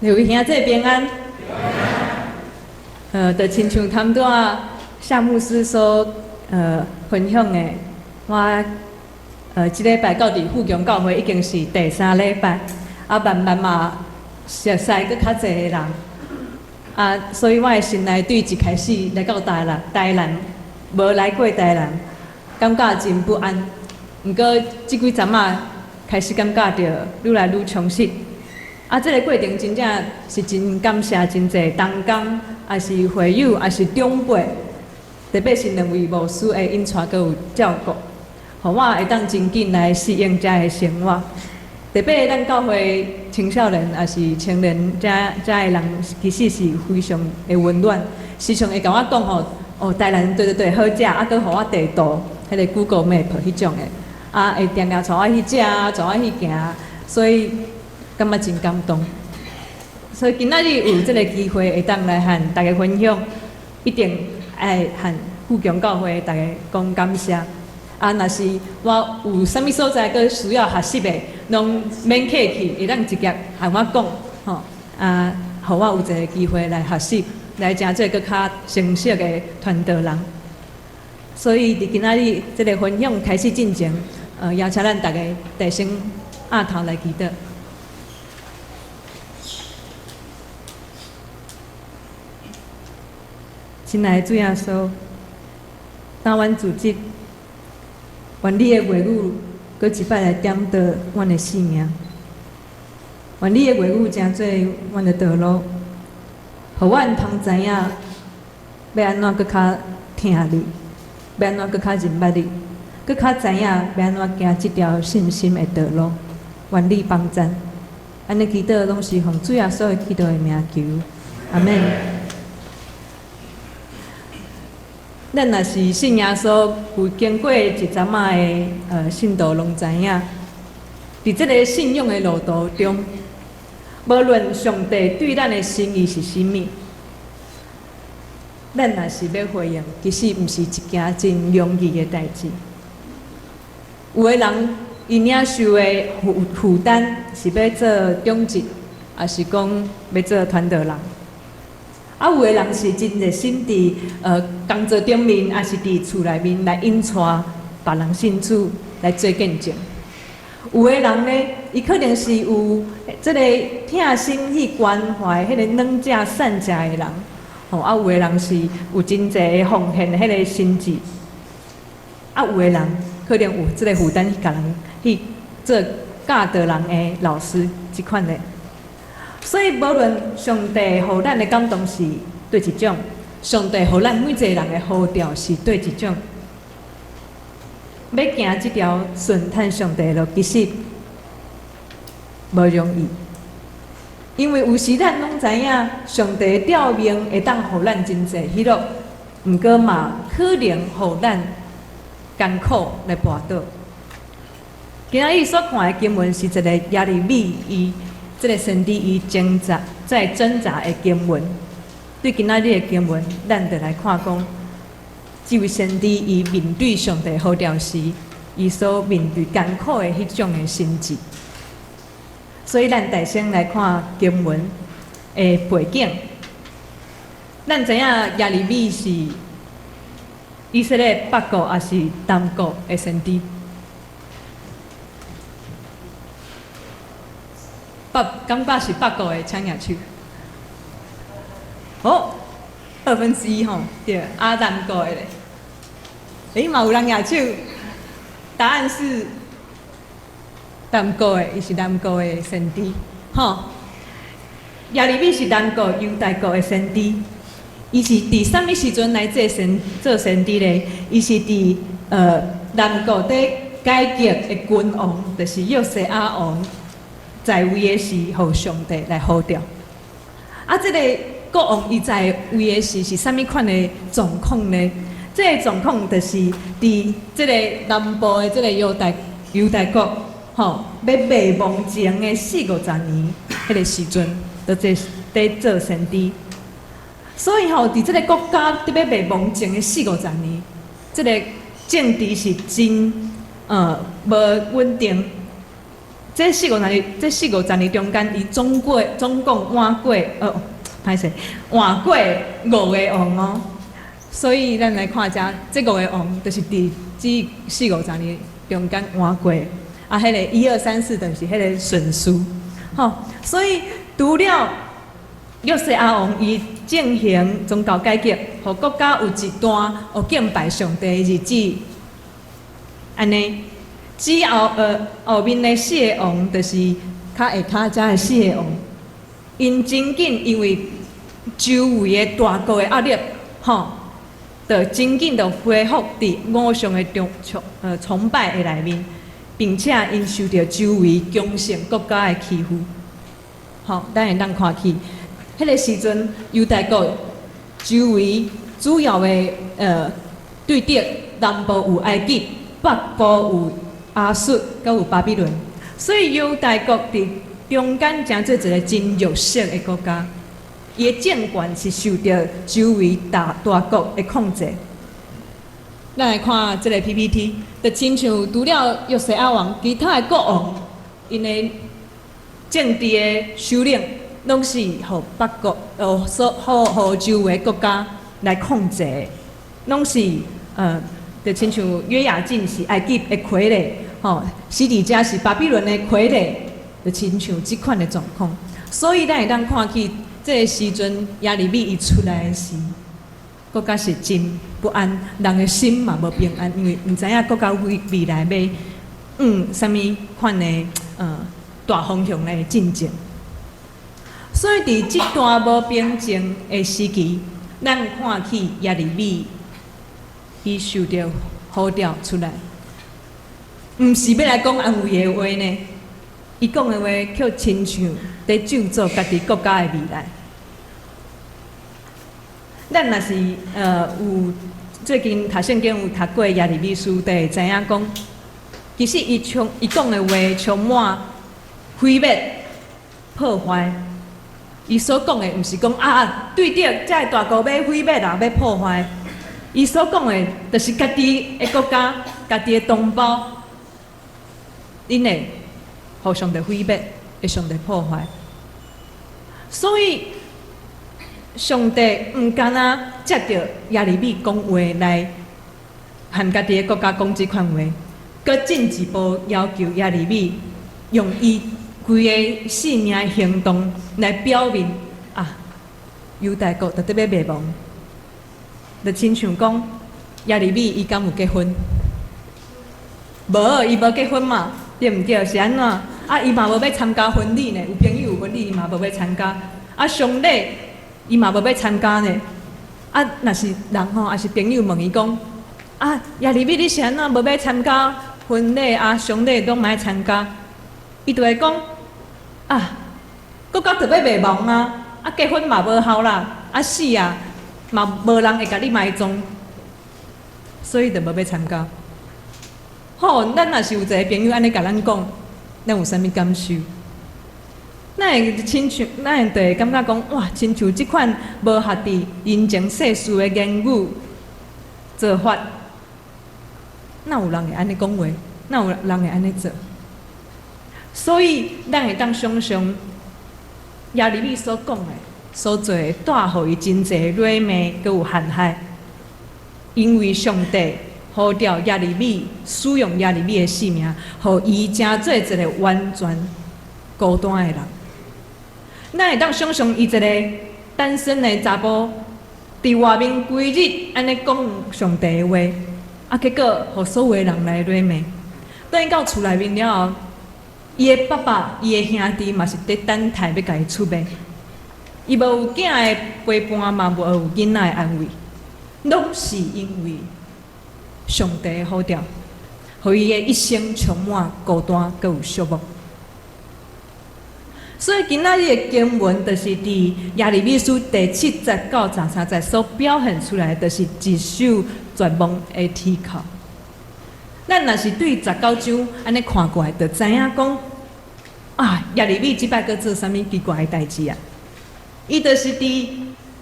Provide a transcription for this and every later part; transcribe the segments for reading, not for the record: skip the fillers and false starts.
各位兄弟平安。就親像頭拄仔夏牧師所分享的，我這禮拜到佇富強教會已經是第三禮拜，啊，慢慢嘛熟似閣較濟的人，啊，所以我的心內對一開始來到台南，台南無來過台南，感覺真不安。毋過這幾陣仔開始感覺著愈來愈充實。啊，這個過程真正是真感謝真濟同工，抑是會友，抑是長輩，特別是兩位牧師的引帶閣有照顧，予我會當真緊來適應遮的生活。特別咱教會青少年抑是青年遮遮的人，其實是非常的溫暖，時常會共我講吼，哦，台南對對對，好食，啊，閣予我地圖，彼個 Google Map 彼種的，啊，會定定帶我去食，帶我去行，所以感覺真感動。所以今仔日有這個機會會當來和大家分享，一定愛和富強教會大家講感謝。啊，若是我有啥物所在閣需要學習的，攏免客氣，會當直接和我講，吼，啊，予我有一個機會來學習，來成做閣較成熟的傳道人。所以佇今仔日這個分享開始進前，邀請咱大家大聲徛頭來祈禱。親愛的主耶穌，當阮組織，願你的話語閣一擺來點著阮的生命，願你的話語成做阮的道路，予阮通知影欲按怎閣較疼你，欲按怎閣較認捌你，閣較知影欲按怎行這條信心的道路。願你幫贊，按呢祈禱攏是奉主耶穌基督的名求，阿們。咱若是信耶穌，有經過一陣仔的信徒攏知影，佇這个信仰的路途中，無論上帝對咱的心意是啥物，咱若是欲回應，其實毋是一件真容易的代誌。有的人伊領受的負擔是欲做長執，抑是講欲做傳道人。啊，有的人是真熱心佇工作頂面，抑是佇厝內面來引帶別人信主來做見證。有的人呢，伊可能是有這个疼心去關懷彼個軟者散者的人，吼啊，有的人是有真濟的奉獻彼個心志。啊，有的人可能有這個負擔去共人去做教導人的老師，這款的。所以，無論上帝予咱的感動是佗一種，上帝予咱每一個人的呼召是佗一種，欲行這條順趁上帝的路，其實無容易。因為有時咱攏知影，上帝的召命會當予咱真濟喜樂，毋過嘛可能予咱艱苦來跋倒。今仔日所看的經文是一个耶利米伊這个先知伊掙扎在掙扎的經文。對今仔日的經文，咱就來看講，這位先知伊面對上帝呼召時，伊所面對艱苦的彼種的心志。所以，咱大先來看經文的背景。咱知影耶利米是以色列北國抑是南國的先知？北感覺是北國的，請舉手。好，1/2吼，對，啊南國的咧，欸嘛有人舉手，答案是南國的，伊是南國的先知，吼。耶利米是南國猶大國的先知，伊是佇啥物時陣來做先知咧？伊是佇南國佇改革的君王，就是約西亞王在位的時，予上帝來呼召。啊，這個國王伊在位的時是啥物款的狀況呢？這个狀況就是佇這个南部的這个猶大國，吼，欲滅亡前的四五十年，彼个時陣，就佇做先知。所以吼，佇這个國家佇欲滅亡前的四五十年，這个政治是真無穩定，這四五十年，這四五十年中間，伊總共換過，歹勢，換過五个王哦。所以咱來看遮，這五个王就是佇這四五十年中間換過。啊，彼个一二三四就是彼个順序，吼。所以除了約西亞王伊進行宗教改革，予國家有一段予敬拜上帝的日子，按呢。之後，後面的四个王就是較下跤遮的四个王，𪜶真緊因為周圍的大國的壓力，吼，就真緊就恢復佇偶像的崇拜的內面，並且𪜶受著周圍強盛國家的欺負。吼，咱會當看去，彼个時陣猶大國周圍主要的對敵，南部有埃及，北部有亞述，閣有巴比倫，所以猶大國佇中間成做一个真弱勢的國家，伊的政權是受著周圍大國的控制。咱來看這个 PPT，就親像除了約西亞王，其他的國王，𪜶的政治的首領，攏是予北國，所予周圍國家來控制，攏是就親像約雅敬是埃及的傀儡，吼，西底家是巴比倫的傀儡，就親像這款的狀況。所以咱會當看去，這个時陣耶利米伊出來的時，國家是真不安，人的心嘛無平安，因為毋知影國家未來欲往啥物款的大方向來進前。所以佇這段無平靜的時期，咱看去耶利米伊受著呼召出來，毋是欲來講安慰的話呢，伊講的話卻親像佇咒詛家己國家的未來。咱若是有最近讀聖經有讀過耶利米書，就會知影講，其實伊講的話充滿毀滅、破壞。伊所講的毋是講啊，對著這个大國欲毀滅啊，欲破壞。伊所講的，就是家己的國家、家己的同胞，𪜶會予上帝毀滅，會上帝破壞。所以，上帝毋干焦藉著耶利米講話來和家己的國家講這款話，閣進一步要求耶利米用伊規个性命的行動來表明啊，猶大國就佇欲滅亡。就親像講耶利米伊敢有結婚？無，伊無結婚嘛，對毋對？是按怎？啊，伊嘛無欲參加婚禮呢，有朋友有婚禮，伊嘛無欲參加。啊，喪禮伊嘛無欲參加呢。啊，若是人吼，抑是朋友問伊講，啊，耶利米你是按怎無欲參加婚禮啊，喪禮攏毋愛參加？伊就會講，啊，國家就欲滅亡啊，啊，結婚嘛無效啦，啊死啊，嘛無人會共你埋葬，所以就無欲參加。好，咱若是有一个朋友按呢共咱講，咱有啥物感受？咱會親像，咱會就會感覺講，哇，親像這款無合佇人情世事的言語做法，哪有人會按呢講話？哪有人會按呢做？所以，咱會當想像耶利米所講的、所做的，帶予伊真濟辱罵，閣有陷害。因為上帝呼召耶利米，使用耶利米的性命，予伊成做一个完全孤單的人。咱會當想像伊一個單身的查埔，佇外面規日按呢講上帝的話，啊，結果予所有的人來辱罵。轉去到厝內面了後，伊的爸爸、伊的兄弟嘛是佇等待欲共伊出賣。伊無有囝的陪伴，嘛無有囡仔的安慰，攏是因為上帝的呼召，予伊的一生充滿孤單，閣有寂寞。所以今仔日的經文，就是佇耶利米書第七節到十三節所表現出來，就是一首絕望的啼哭。咱若是對十九章按呢看過來，就知影講啊，耶利米這擺閣做啥物奇怪的代誌啊？伊就是佇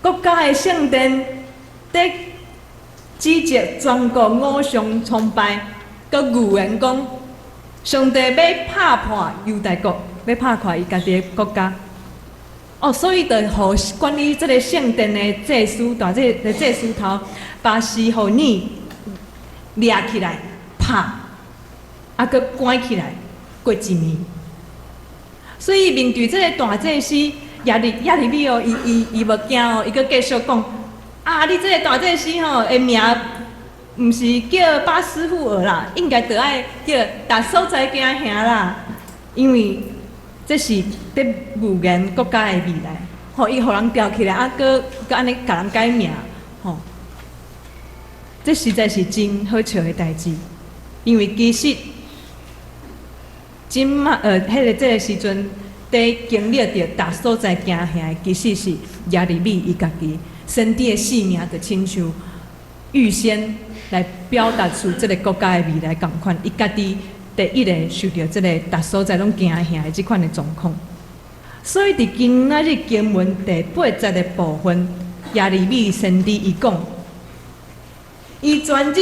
國家的聖殿，佇指責全國偶像崇拜，閣預言講上帝欲拍破猶大國，欲拍垮伊家己的國家。哦，所以就予管理這个聖殿的祭司，大祭的祭司頭，巴斯戶珥掠起來拍，啊，閣關起來過一暝。所以面對這个大祭司耶利米哦，伊無驚哦，伊閣繼續講：啊，你這个大祭司吼的名毋是叫巴斯戶珥啦，應該著愛叫逐所在驚嚇啦，因為這是佇預言國家的未來，吼，伊予人牢起來，啊，閣閣按呢共人改名，吼，這實在是真好笑的代誌，因為其實這馬彼个這个時陣，佇經歷著逐所在驚嚇的，其實是耶利米伊家己。先知的性命，就親像預先來表達出這个國家的未來仝款，伊家己第一个受著這个逐所在攏驚嚇的這款的狀況。所以佇今仔日經文第八節的部分，耶利米先知伊講，伊全日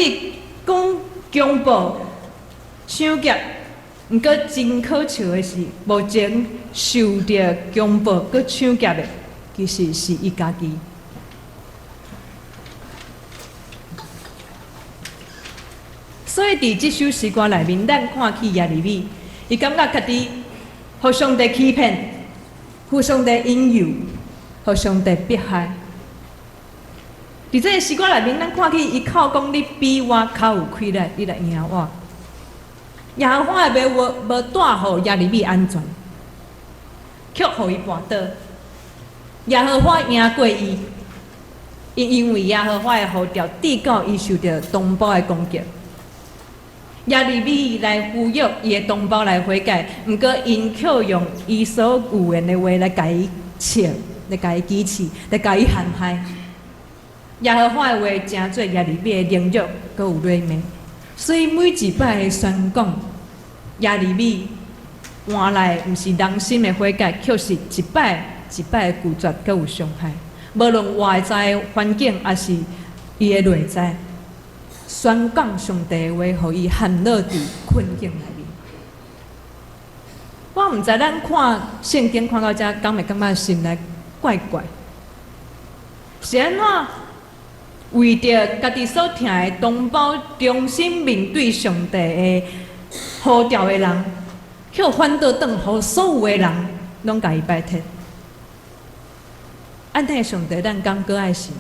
講強暴、搶劫，毋過真可笑的是，目前受著強暴閣搶劫的，其實是伊家己。所以佇這首詩歌內面，咱看起耶利米，伊感覺家己予上帝欺騙，予上帝引誘，予上帝迫害。佇這个詩歌內面，咱看起伊哭講：你比我較有氣力，你來贏我。耶和華的話無帶予耶利米安全，卻予伊跋倒。耶和華贏過伊，伊因為耶和華的呼召，直到伊受著同胞的攻擊。耶利米來呼籲伊的同胞來悔改，毋過𪜶卻用伊所預言的話來共伊笑，來共伊譏刺，來共伊陷害。耶和華的話成做耶利米的凌辱，閣有辱罵。所以每一擺的宣講，耶利米換來毋是人心的悔改，卻是一擺一擺的拒絕，閣有傷害。無論外在環境，抑是伊的內在。宣講上帝的話，予伊陷落佇困境內面。我毋知咱看聖經看到遮，敢會感覺心內怪怪？是按怎為著家己所疼的同胞，忠心面對上帝的呼召的人，卻反倒轉予所有的人攏共伊擺脫？按呢上帝，咱敢閣愛信？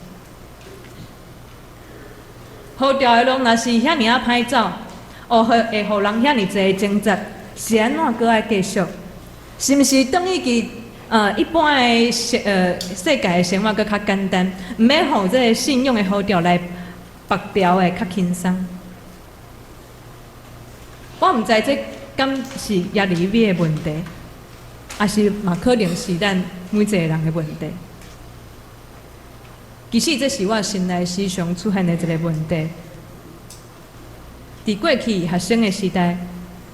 呼召的路若是遐爾仔歹走，哦，會予人遐爾濟掙扎，是按怎閣愛繼續？是毋是轉去去一般的世界的生活閣較簡單，毋免予這个信仰的呼召來縛牢的較輕鬆？我毋知這敢是耶利米的問題，抑是嘛可能是咱每一个人的問題。其實這是我心內時常出現的一个問題。佇過去學生的時代，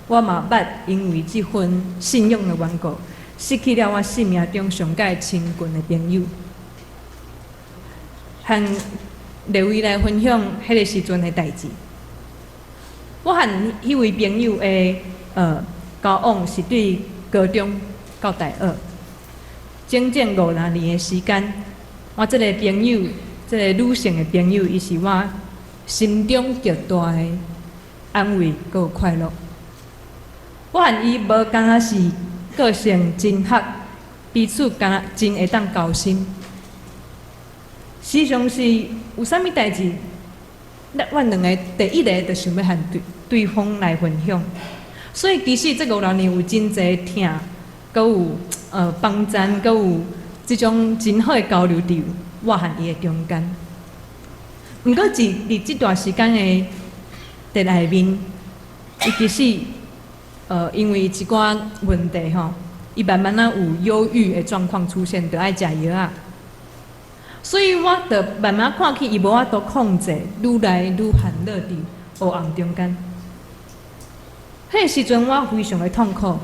我嘛捌因為這份信仰的緣故，失去了我生命中上蓋親近的朋友。和列位來分享彼个時陣的代誌。我和彼位朋友的交往是對高中到大學，整整五六年的時間。我這个朋友，這个女性的朋友，伊是我心中極大的安慰，閣有快樂。我和伊無敢若是個性真合，彼此敢若真會當交心。時常是有啥物代誌，阮兩个第一个就想欲和對對方來分享。所以其實這五六年有真濟疼，閣有幫贊，閣有這種真好的交流佇我和伊的中間。毋過佇這段時間的佇內面，伊其實因為一寡問題吼，伊慢慢仔有憂鬱的狀況出現，著愛食藥仔。所以我著慢慢看起伊無法度控制，愈來愈陷落佇黑暗中間。彼个時陣我非常的痛苦，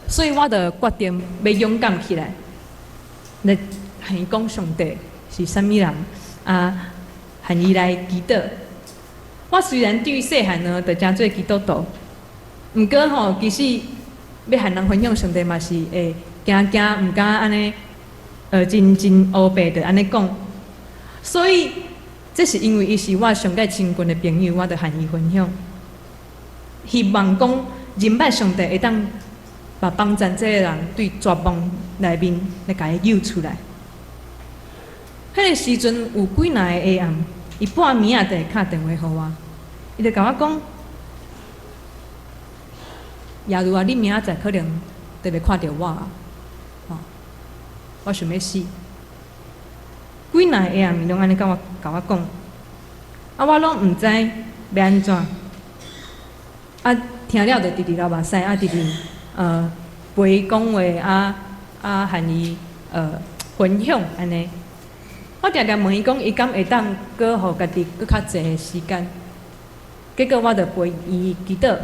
所以我著決定欲勇敢起來，來和伊講上帝是啥物人，啊，和伊來祈禱。我雖然對細漢呢，就成做基督徒，毋毋過吼，其實欲和人分享上帝嘛是會驚驚，毋敢按呢，真真烏白的按呢講。所以這是因為伊是我上蓋親近的朋友，我就和伊分享，希望講認捌上帝會當把幫贊這个人對絕望內面來共伊救出來。彼个時陣有幾若个下暗，伊半暝仔就會敲電話予我，伊就共我講：亞如啊，你明仔載可能就袂看著我啊，吼，我想欲死。幾若個下暗，伊攏按呢共我講，啊，我攏毋知欲按怎，啊，聽了就直直流目屎，啊，直直陪伊講話，啊啊，和伊分享按呢。我定定問伊講，伊敢會當閣予家己閣較濟的時間？結果我就陪伊祈禱，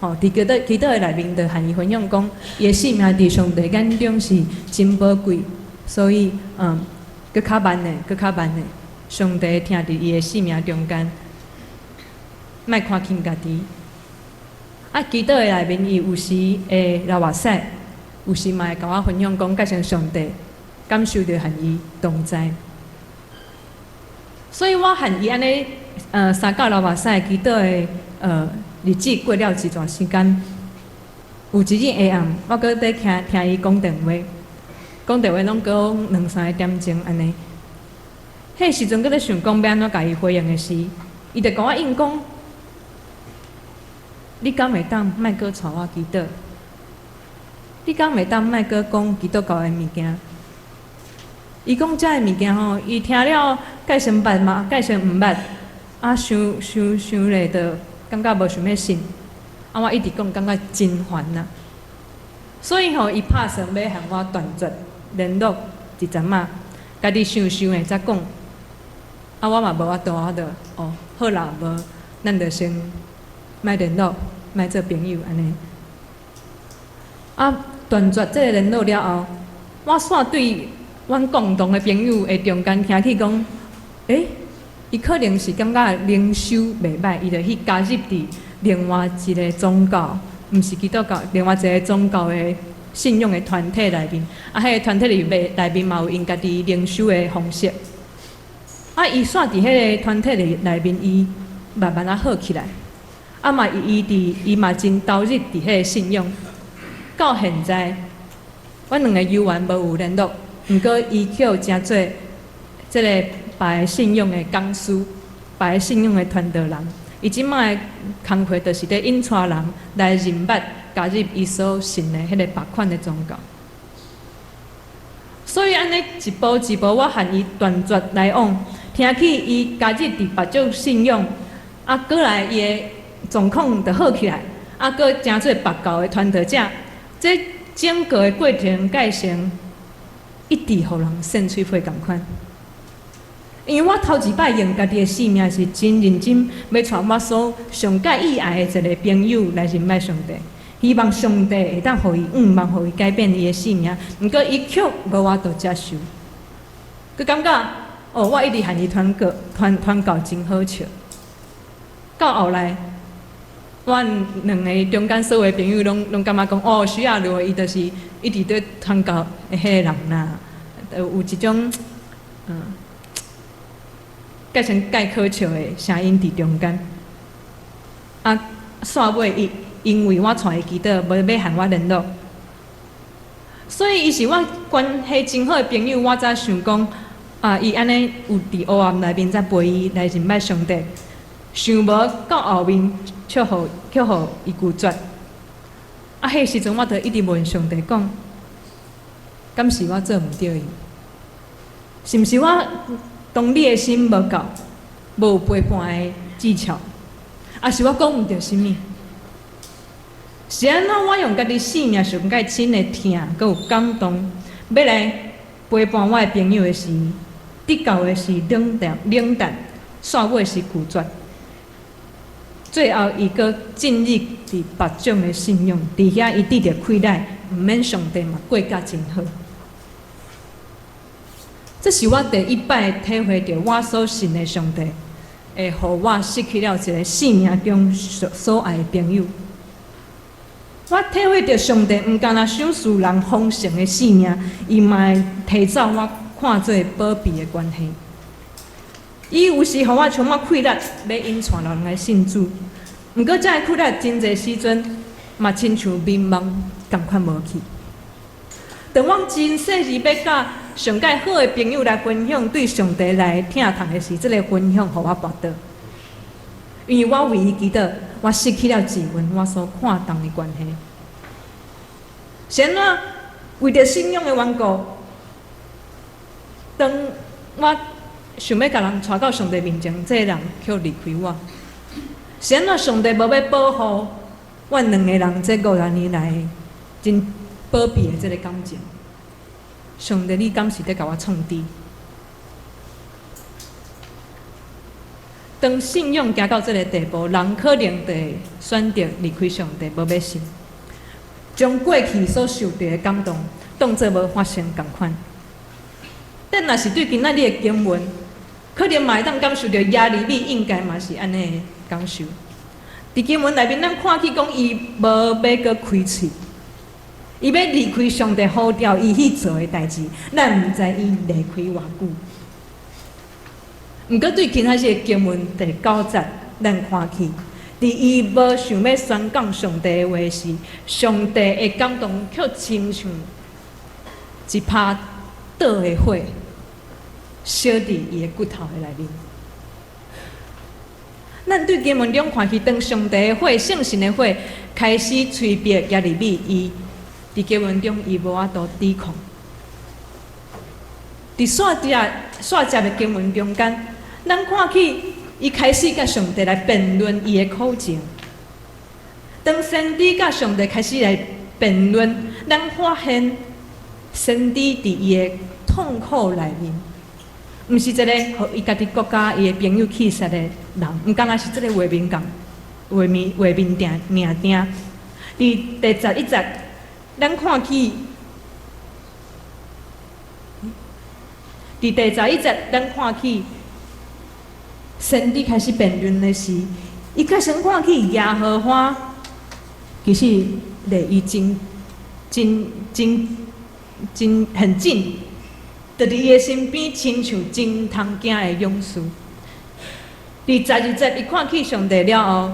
吼，佇祈禱的內面，就和伊分享講，伊的性命佇上帝眼中是真寶貴，所以閣較慢的，閣較慢的，上帝疼佇伊的性命中間，莫看輕家己。啊，祈禱的內面，伊有時會流目屎，有時嘛會共我分享講，感謝上帝，感受著和伊同在。所以我和伊按呢，相佮流目屎祈禱的日子過了一段時間，有一日下暗，我閣佇聽聽伊講電話，講電話攏閣兩三個點鐘按呢。彼時陣閣咧想講欲按怎共伊回應的時，伊就共我應講：你敢會當莫閣帶我祈禱？你敢會當莫閣講基督教的物件？伊講這个物件吼，伊聽了蓋先捌嘛，蓋先毋捌，啊，想想想咧，就感覺無想欲信。啊，我一直講，感覺真煩啊。所以吼，伊拍算欲和我斷絕聯絡一陣仔，家己想想的才講。啊，我嘛無法度，我就哦，好啦，無，咱就先莫聯絡，莫做朋友按呢。啊，斷絕這个聯絡了後，我煞對阮共同的朋友的中間聽起講，欸，伊可能是感覺靈修袂䆀，伊就去加入佇另外一个宗教，毋是基督教，另外一个宗教的信仰的團體內面。啊，彼个團體內面嘛有𪜶家己靈修的方式。啊，伊煞佇彼个團體內面，伊慢慢仔好起來。啊嘛，伊嘛真投入佇彼个信仰。到現在，阮兩个猶原無有聯絡，毋過伊去成做這个別个信仰的講師，別个信仰的傳道人。伊這擺的工課就是咧引帶人來認捌、加入伊所信的彼个別款的宗教。所以按呢一步一步，我和伊斷絕來往，聽起伊加入佇別種信仰，啊，閣來伊的狀況就好起來，啊，閣成做別教的傳道者。這整個的過程蓋成一直予人扇喙皮仝款。因為我頭一擺用家己的性命是真認真，欲帶我所上蓋意愛的一個朋友來認捌上帝，希望上帝會當予伊向望，予伊改變伊的性命。毋過伊卻無法度接受，閣感覺哦，我一直和伊傳教，傳教真好笑。到後來，阮兩个中間所有的朋友攏感覺講，哦，徐亞茹伊就是一直佇傳教的彼個人啦，有一種蓋成蓋可笑的聲音佇中間。啊，煞尾伊因為我帶伊祈禱，無欲和我聯絡，所以伊是我關係真好的朋友，我才想講，啊，伊按呢有佇黑暗內面才陪伊來認捌上帝，想無到後面卻予伊拒絕。啊，彼時陣我就一直問上帝講，敢是我做毋著伊？是毋是我同理的心無夠，無有陪伴的技巧，抑是我講毋著啥物？是按怎我用家己性命上蓋親的疼，閣有感動，欲來陪伴我的朋友的時，得到的是冷淡，冷淡，煞尾是拒絕。最後，伊閣進入佇別種的信仰，佇遐伊得著快樂，毋免上帝嘛過甲真好。這是我第一擺體會著我所信的上帝，會予我失去了一个性命中所愛的朋友。我體會著上帝毋干焦賞賜人豐盛的性命，伊嘛會提走我看做寶貝的關係。伊有時予我充滿氣力，欲引帶人來信主。毋過，這个氣力真濟時陣嘛，親像眠夢仝款無去。當我真細膩欲佮上蓋好的朋友來分享對上帝來的疼痛的時，這个分享予我跋倒。因為我為伊祈禱，我失去了一份我所看重的關係。是按怎為著信仰的緣故，當我想欲共人帶到上帝面前，這个人卻離開我。是按怎上帝無欲保護阮兩個人這50年來真寶貝的這个感情？上帝，你敢是佇共我創治？當信仰行到這个地步，人可能就會選擇離開上帝，無欲信，將過去所受著的感動當做無發生仝款。但若是對今仔日的經文，可能嘛會當感受著耶利米應該嘛是按呢的感受。佇經文內面，咱看見講伊無欲閣開喙，伊欲離開上帝呼召伊去做的代誌，咱毋知伊離開偌久。毋過對今仔日的經文第九節，咱看去，佇伊無想欲宣講上帝的話時，上帝的感動卻親像一拍倒的火，燒佇伊的骨頭的內面。咱對經文中看去，當上帝的火、聖神的火開始催逼耶利米，伊佇經文中伊無法度抵抗。佇煞節煞節的經文中間，咱看去伊開始佮上帝來辯論伊的苦情。當先知佮上帝開始來辯論，咱發現先知佇伊的痛苦內面，毋是一个予伊家己國家伊的朋友棄殺的人，毋干焦是這个畫面共畫面畫面定爾定。佇第十一節，咱看去。佇第十一節，咱看去先知開始辯論的時，伊較先看去耶和華，其實離伊真真真真很近，就佇伊的身邊，親像真通驚的勇士。佇十二節，伊看去上帝了後，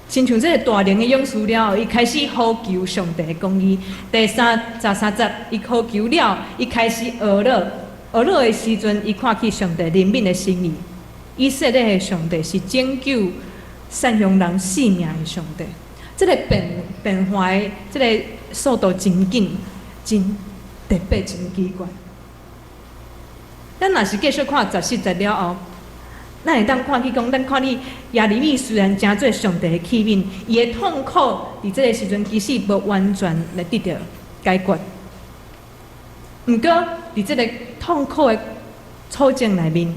親像這个大能的勇士了後，伊開始呼求上帝的公義。第三十三節，伊呼求了，伊開始懊惱，懊惱的時陣，伊看去上帝憐憫的心意。以色列的上帝是拯救善良人性命的上帝。這个變變化的這个速度真緊，真特別，真奇怪。咱若是繼續看十四節了後，咱會當看去講，咱看你耶利米雖然成做上帝的器皿，伊的痛苦佇這个時陣其實無完全來得著解決。毋過佇這个痛苦的處境內面，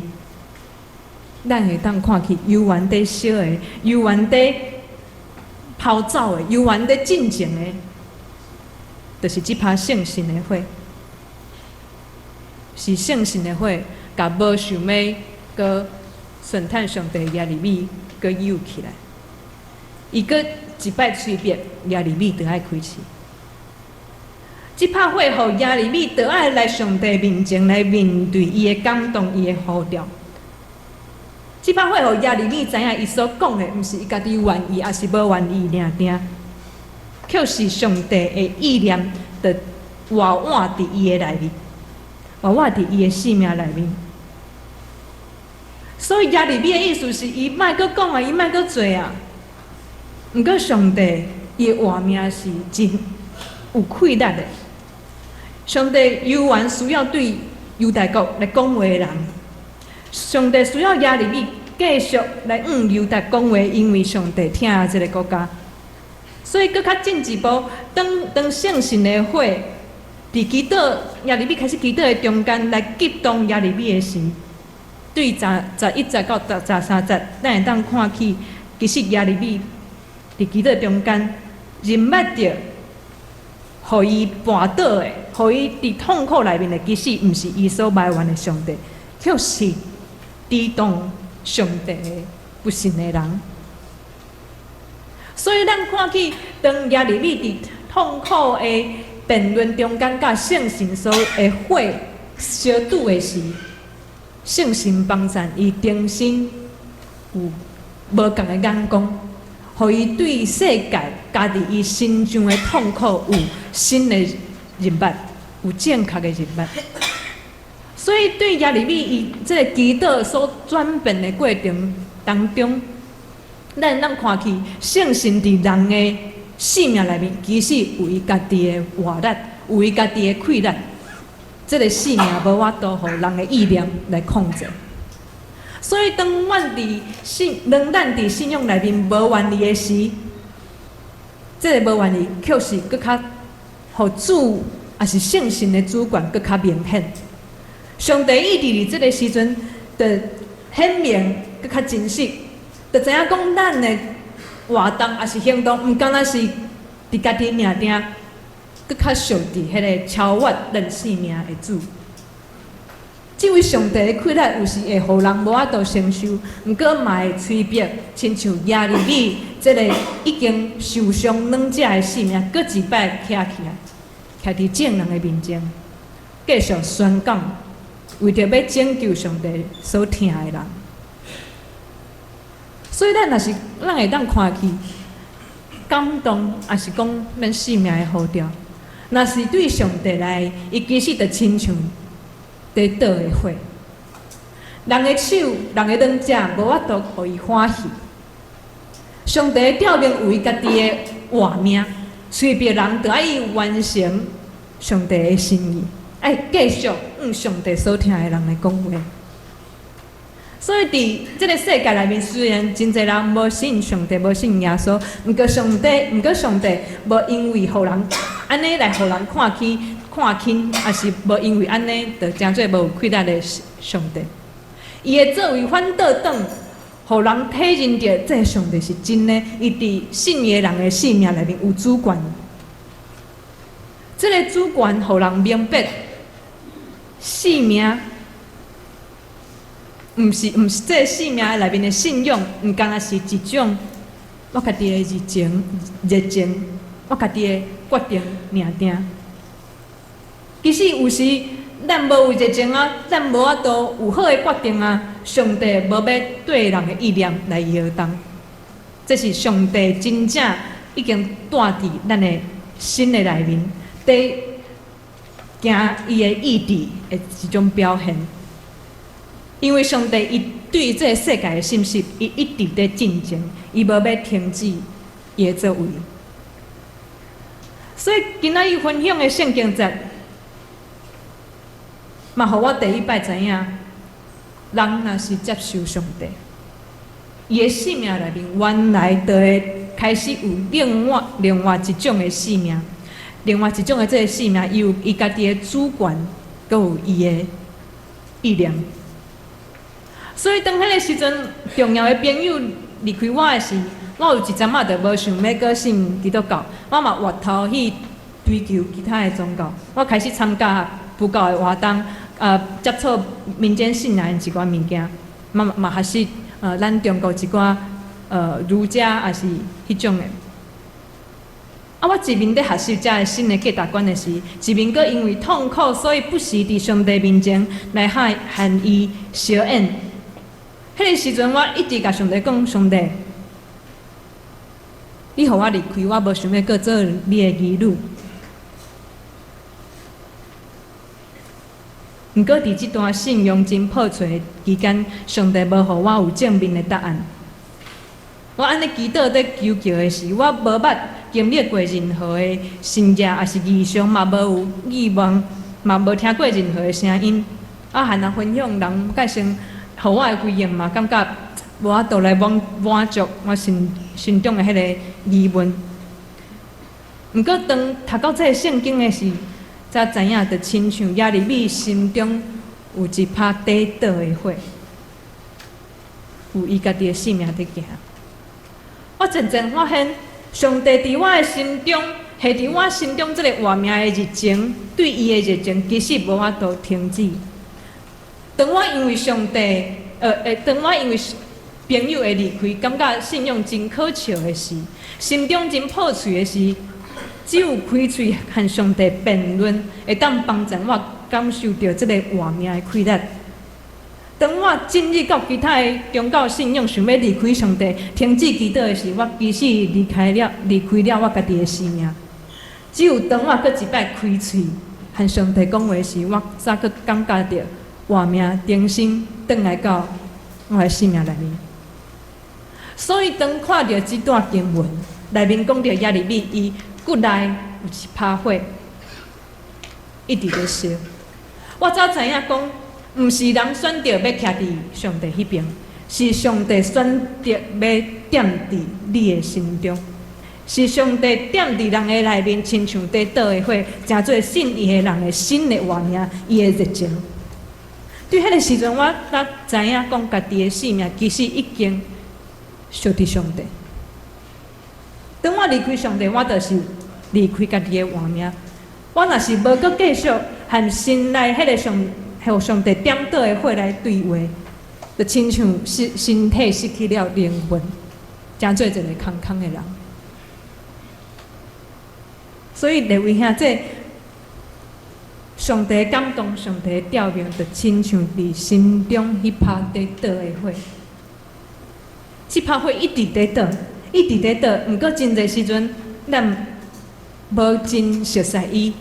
咱會當看去猶原佇燒的，猶原佇拋走的，猶原佇進前的，就是這拍聖神的火，是聖神的火，共無想欲閣順趁上帝耶利米閣誘起來，伊閣一擺催逼耶利米，著愛開喙。這拍火予耶利米著愛來上帝面前來面對伊的感動，伊的呼召。這拍火予耶利米知影，伊所講的毋是伊家己願意，抑是無願意爾定，卻是上帝的意念，就活活佇伊的內面，活活佇伊的性命內面。所以耶利米的意思是，伊莫閣講啊，伊莫閣做啊。毋過上帝伊的活命是真有氣力的。上帝猶原需要對猶大國來講話的人，上帝需要耶利米繼續來向猶大講話，因為上帝疼這个國家。所以閣較進一步，當當聖神的火佇祈禱耶利米開始祈禱的中間來激動耶利米的時，對十十一節到十十三節，咱會當看去，其實耶利米佇祈禱中間認捌著，予伊跋倒的，予伊佇痛苦內面的，其實毋是伊所埋怨的上帝，卻是抵擋上帝的不信的人。所以咱看去，當耶利米佇痛苦的辯論中間，佮聖神所的火相拄的時，聖神幫贊伊重新有無仝的眼光，予伊對世界佮佇伊身上的痛苦有新的認捌，有正確的認捌。所以對耶利米伊這个祈禱所轉變的過程當中，咱會當看去聖神佇人的性命內面，其實有伊家己的活力，有伊家己的氣力。這个性命無法度予人的意念來控制。所以當咱佇信仰內面無願意的時，這个無願意卻是閣較予主，抑是聖神的主權閣較明顯。上帝意佇這个時陣，就顯明閣較真實，就知影講咱的活動抑是行動，毋干焦是佇家己命定，閣較屬佇彼个超越咱性命的主。這位上帝的氣力有時會予人無法度承受，毋過嘛會催逼，親像耶利米這个已經受傷軟者的性命，閣一擺徛起來，徛佇眾人的面前，繼續宣講，為著欲拯救上帝所疼的人。所以咱若是咱會當看去感動，抑是講咱性命的呼召，若是對上帝來，伊其實就親像佇倒的火。人的手、人的軟者，無法度予伊歡喜。上帝的召命有伊家己的活命，催逼人著愛完成上帝的心意，愛繼續向上帝所疼的人來講話。所以佇這个世界內面，雖然真濟人無信上帝、無信耶穌，毋過上帝無因為予人按呢來予人看起、看輕，抑是無因為按呢就成做無有氣力的上帝。伊的作為反倒轉，予人體認著這个上帝是真的。伊佇信伊的人的性命內面有主權。這个主權予人明白性命。毋是，這个性命內面的信仰，毋干焦是一種我家己的熱情，我家己的決定命定。其實有時咱無有熱情啊，咱無法度有好的決定啊。上帝無欲對人的意念來搖動，這是上帝真正已經帶佇咱的心的內面，佇行伊的意志的一種表現。因為上帝伊對這个世界的信息，伊一直佇進前，伊無欲停止伊的作為。所以今仔日分享的聖經節，嘛予我第一擺知影，人若是接受上帝，伊的性命內面原來就會開始有另外一種的性命，另外一種的這个性命，伊有伊家己的主權，閣有伊的意念。所以當彼个時陣，重要的朋友離開我的時，我有一陣仔就無想欲閣信基督教，我嘛回頭去追求其他的宗教。我開始參加佛教的活動，接觸民間信仰的一寡物件，嘛學習咱中國一寡儒家抑是彼種的。啊，我一面佇學習遮个新的價值觀的時，一面閣因為痛苦，所以不時佇上帝面前來和伊相應。彼个時陣，我一直共上帝講：上帝，你予我離開，我無想欲閣做你的兒女。毋過佇這段信仰真破碎的期間，上帝無予我有正面的答案。我按呢祈禱佇求救的時，我無捌經歷過任何的神跡，抑是異象，嘛無有意望，嘛無聽過任何的聲音。啊，和人分享，人蓋先予我的回應嘛，感覺無法度來滿足我心中的彼个疑問。毋過當讀到這个聖經的時，才知影，就親像耶利米心中有一拍底倒的火，有伊家己的性命佇行。我漸漸發現，上帝佇我的心中，下佇我心中這个活命的熱情，對伊的熱情，其實無法度停止。當我因為上帝，當我因為朋友的離開，感覺信仰真可笑的時，心中真破碎的時，只有開喙和上帝辯論，會當幫助我感受著這個活命的氣力。當我進入到其他的宗教信仰，想欲離開上帝、停止祈禱的時，我其實離開了我家己的生命。只有當我閣一擺開喙和上帝講話時，我才閣感覺著活命重新轉來到我的生命內面。所以當看著這段經文內面講著耶利米，伊骨內有一拍火，一直咧燒。我才知影講，毋是人選擇欲徛佇上帝彼爿，是上帝選擇欲踮佇你的心中。是上帝踮佇人的內面，親像佇倒的火，成做信伊的人的新的活命，伊的熱情。對彼个時陣，我才知影講，家己的性命其實已經屬佇上帝。當我離開上帝，我就是離開家己的活命。我若是無閣繼續和心內彼个上，予上帝點著的火來對話，就親像身體失去了靈魂，成做一個空空的人。所以，列位兄，這上帝感動、上帝召命，就親像佇心中彼拍佇倒的火。這拍火一直佇倒，一直佇倒。毋過真濟時陣，咱無真熟似伊。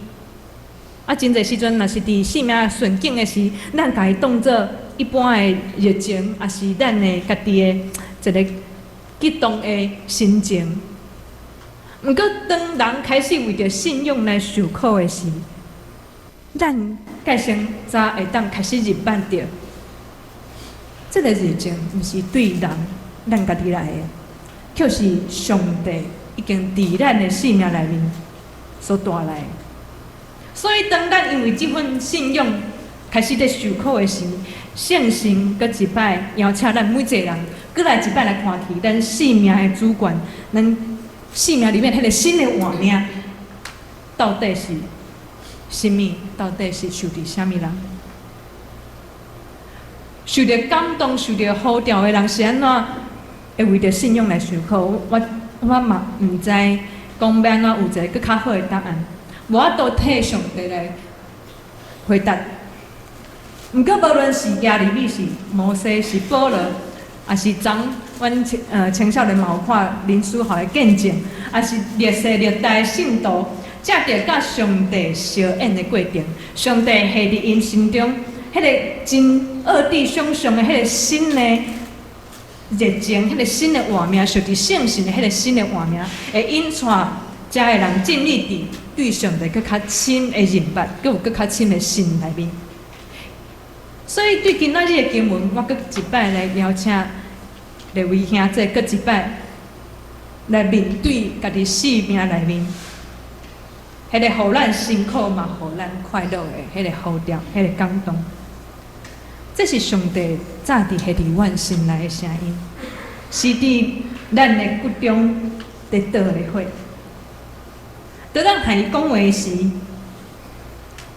啊，真濟時陣，若是佇生命順境的時，咱共伊當做一般的熱情，抑是咱的家己的一個激動的心情。毋過，當人開始為著信仰來受苦的時，咱蓋先才會當開始認捌著，這個熱情毋是對人咱家己來的，卻是上帝已經佇咱的生命內面所帶來的。所以，當咱因為這份信仰開始佇受苦的時，聖神閣一擺邀請咱每一個人，閣來一擺來看起咱生命的主權，咱生命裡面彼個新的活命，到底是啥物？到底是屬佇啥物人？受著感動、受著呼召的人是按怎會為著信仰來受苦？我嘛毋知講欲按怎有一個閣較好的答案，無法度替上帝來回答。毋過，無論是耶利米、是摩西、是保羅，抑是昨阮青少年嘛有看林書豪的見證，抑是歷世歷代信徒，藉著佮上帝相應的過程，上帝下佇𪜶心中，彼個真奧智想像的彼個新的熱情，彼個新的活命，屬佇聖神的彼個新的活命，會引帶遮的人進入佇對上帝閣較深的認捌，閣有閣較深的信內面。所以對今仔日的經文，我閣一擺來邀請列位兄弟，閣一擺來面對家己生命內面，彼個予咱辛苦嘛，予咱快樂的彼個呼召，彼個感動。這是上帝早佇下佇阮心內的聲音，是佇咱的骨中佇倒的火。當咱和伊講話時，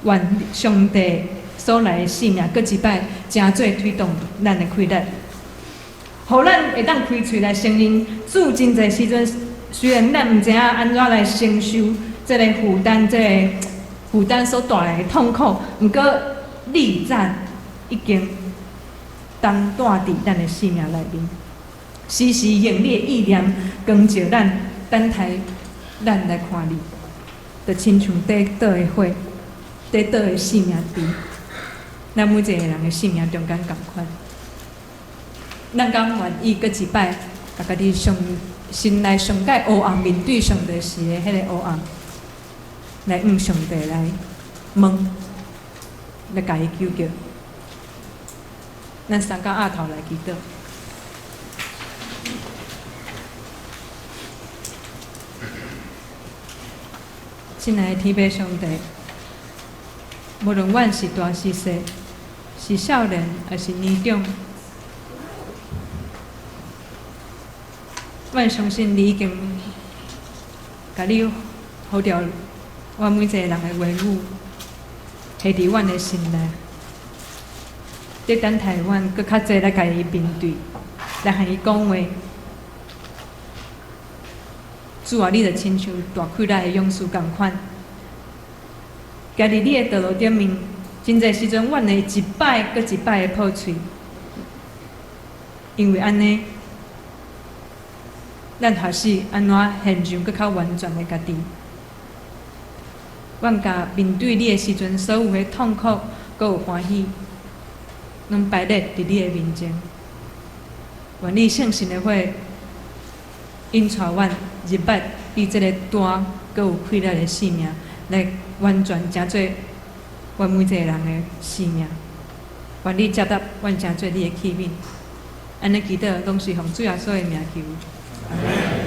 願上帝所來的生命，閣一擺成做推動咱的氣力，予咱會當開喙來承認主。真濟時陣，雖然咱毋知影按怎來承受這個負擔，這個負擔所帶來的痛苦，毋過你早已經擔帶佇咱的生命內面，時時用你的意念光照咱，等待咱來看你，就親像佇倒的火，佇倒的生命佇咱每一個人的生命中間仝款。咱敢願意閣一擺，共家己上心內上蓋黑暗面對上帝時的彼個黑暗，來向上帝來問，來共伊求救。咱三甲額頭來祈禱。親愛的天父上帝，無論阮是大是細，是少年抑是年長，阮相信你已經共你呼召阮每一個人的話語，下佇阮的心內，佇等待阮閣較濟來共伊面對，來和伊講話。主啊，你就親像大氣力的勇士仝款，行佇你的道路頂面，真濟時陣，阮會一擺閣一擺的破碎，因為按呢，咱學習按怎獻上閣較完全的家己。阮共面對你的時陣，所有的痛苦，閣有歡喜，攏擺列佇你的面前。願你聖神的火引帶阮入捌你這个大閣有氣力的生命，來完全成做阮每一個人的生命。願你接納阮成做你的器皿。按呢祈禱，攏是奉主耶穌的名求。阿們。